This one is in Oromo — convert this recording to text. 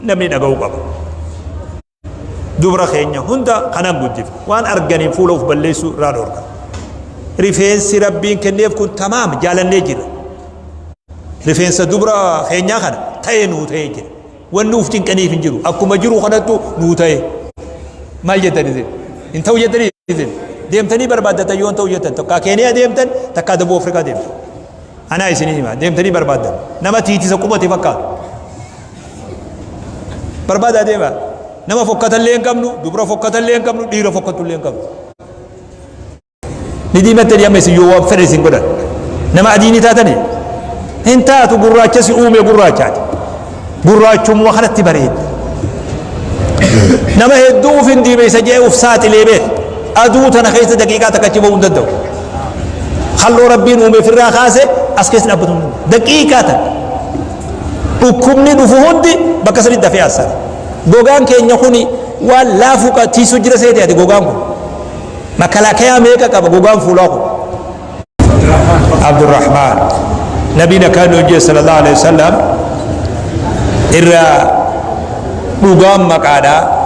Namni dhaga'uu qaba. Dubra keenya hunda kanan guddifne waan arganiin fuula uf balleessuu irraa dhorka. Rifeensi Rabbiin kenneef kun tamaam jaalannee jira. Rifeensa dubra keenyaa kana ta'ee nuu ta'ee jira. Wanni uf cinqaniif hin jiru. Akkuma jiru kanattu nuu ta'e. Maal jettan isin? Hin ta'u jettanii isin? Deemtanii barbaaddatan yoo hin ta'u jettan takkaa Keeniyaa deemtan, takkaa Dabuu Afrikaa deemtan. Anaa isinii hima, deemtanii barbaaddan. Nama tiitisa qubate fakkaatu. Barbaadaa deema. Nama fokkatallee hin qabnu, dubra fokkatallee hin qabnu, dhiira fokkatullee hin qabnu. Ni diimattanii amma isin yoo waan fedhe isin godhan. Nama adii ni taatanii? Hin taatu gurraacha si uume gurraachaati. Gurraachummaa kanatti bareedda. Nama hedduu uf hin diimeessa jedhee uf saaxilee beeka. Aduu tana keessa daqiiqaa takka achi bahuu hin danda'u. Halloo Rabbiin uume ofirraa kaase as keessa dhaabbatu hin danda'u. Daqiiqaa takka. Dhukkubni dhufu hundi bakka sanitti dafee assara. Gogaan keenya kuni waan laafuu tiisuu jira seete ati gogaan kun. Makalaakayaa meeqa qaba gogaan fuulaa kun? Abdurrahmaan. Nabiin akkaan nuun jee sallallahu alaihi wasallam irraa dhugaan maqaadha.